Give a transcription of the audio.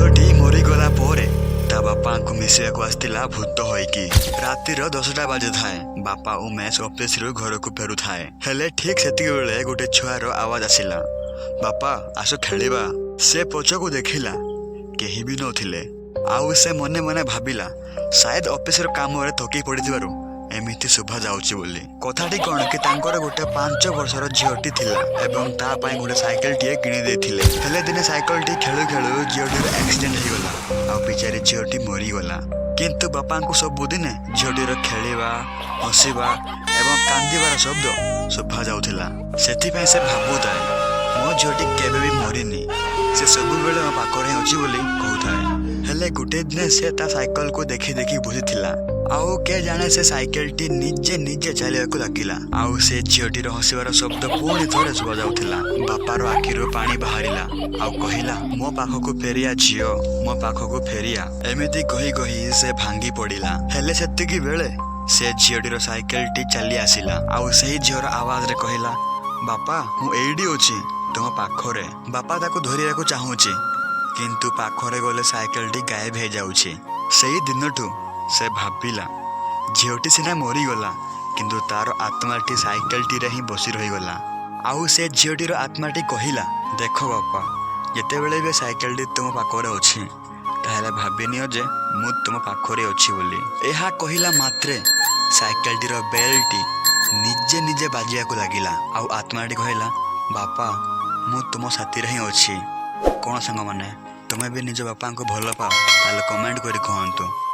ଝିଅଟି ମରିଗଲା ପରେ ତା ବାପାଙ୍କୁ ମିଶିବାକୁ ଆସିଥିଲା ଭୂତ ହୋଇକି। ରାତିର 10ଟା ବାଜୁଥାଏ। ବାପା ଉମେଶ ଅଫିସରୁ ଘରକୁ ଫେରୁଥାଏ। ହେଲେ ଠିକ ସେତିକି ବେଳେ ଗୋଟେ ଛୁଆର ଆୱାଜ ଆସିଲା, "ବାପା, ଆସ ଖେଳିବା।" ସେ ପଛକୁ ଦେଖିଲା, କେହି ବି ନଥିଲେ। ଆଉ ସେ ମନେ ମନେ ଭାବିଲା, ସାୟଦ ଅଫିସର କାମରେ ଥକି ପଡ଼ିଥିବାରୁ ଏମିତି ଶୁଭା ଯାଉଛି ବୋଲି। କଥାଟି କଣ କି, ତାଙ୍କର ଗୋଟେ 5 ବର୍ଷର ଝିଅଟି ଥିଲା ଏବଂ ତା ପାଇଁ ଗୋଟେ ସାଇକେଲଟିଏ କିଣି ଦେଇଥିଲେ। ହେଲେ ଦିନେ ସାଇକେଲଟି ଖେଳୁ ଖେଳୁ ଝିଅଟିର ଆକ୍ସିଡେଣ୍ଟ ହେଇଗଲା ଆଉ ବିଚାରୀ ଝିଅଟି ମରିଗଲା। କିନ୍ତୁ ବାପାଙ୍କୁ ସବୁଦିନେ ଝିଅଟିର ଖେଳିବା, ହସିବା ଏବଂ କାନ୍ଦିବାର ଶବ୍ଦ ଶୁଭା ଯାଉଥିଲା। ସେଥିପାଇଁ ସେ ଭାବୁଥାଏ, ମୋ ଝିଅଟି କେବେ ବି ମରିନି, ସେ ସବୁବେଳେ ମୋ ପାଖରେ ହିଁ ଅଛି ବୋଲି କହୁଥାଏ। ହେଲେ ଗୋଟେ ଦିନ ସେ ତା ସାଇକେଲକୁ ଦେଖି ଦେଖି ବସିଥିଲା ଆଉ କେ ଜାଣେ ସେ ସାଇକେଲଟି ନିଜେ ନିଜେ ଚାଲିବାକୁ ଲାଗିଲା ଆଉ ସେ ଝିଅଟିର ହସିବାର ଶବ୍ଦ ପୁଣି ଥରେ ଶୁଭା ଯାଉଥିଲା। ବାପାର ଆଖିରୁ ପାଣି ବାହାରିଲା ଆଉ କହିଲା, "ମୋ ପାଖକୁ ଫେରିଆ ଝିଅ, ମୋ ପାଖକୁ ଫେରିଆ।" ଏମିତି କହି କହି ସେ ଭାଙ୍ଗି ପଡ଼ିଲା। ହେଲେ ସେତିକି ବେଳେ ସେ ଝିଅଟିର ସାଇକେଲଟି ଚାଲି ଆସିଲା ଆଉ ସେହି ଝିଅର ଆୱାଜରେ କହିଲା, "ବାପା, ମୁଁ ଏଇଠି ଅଛି ତୁମ ପାଖରେ।" ବାପା ତାକୁ ଧରିବାକୁ ଚାହୁଁଛି, କିନ୍ତୁ ପାଖରେ ଗଲେ ସାଇକେଲଟି ଗାୟବ ହେଇଯାଉଛି। ସେଇ ଦିନଠୁ ସେ ଭାବିଲା, ଝିଅଟି ସିନା ମରିଗଲା, କିନ୍ତୁ ତାର ଆତ୍ମାଟି ସାଇକେଲଟିରେ ହିଁ ବସି ରହିଗଲା। ଆଉ ସେ ଝିଅଟିର ଆତ୍ମାଟି କହିଲା, "ଦେଖ ବାପା, ଯେତେବେଳେ ବି ସାଇକେଲଟି ତୁମ ପାଖରେ ଅଛି, ତାହେଲେ ଭାବିନିଅ ଯେ ମୁଁ ତୁମ ପାଖରେ ଅଛି ବୋଲି।" ଏହା କହିଲା ମାତ୍ରେ ସାଇକେଲଟିର ବେଲ୍ଟି ନିଜେ ନିଜେ ବାଜିବାକୁ ଲାଗିଲା ଆଉ ଆତ୍ମାଟି କହିଲା, "ବାପା, ମୁଁ ତୁମ ସାଥିରେ ହିଁ ଅଛି।" କ'ଣ ସାଙ୍ଗମାନେ, ତୁମେ ବି ନିଜ ବାପାଙ୍କୁ ଭଲ ପାଅ? ତାହେଲେ କମେଣ୍ଟ କରି କୁହନ୍ତୁ।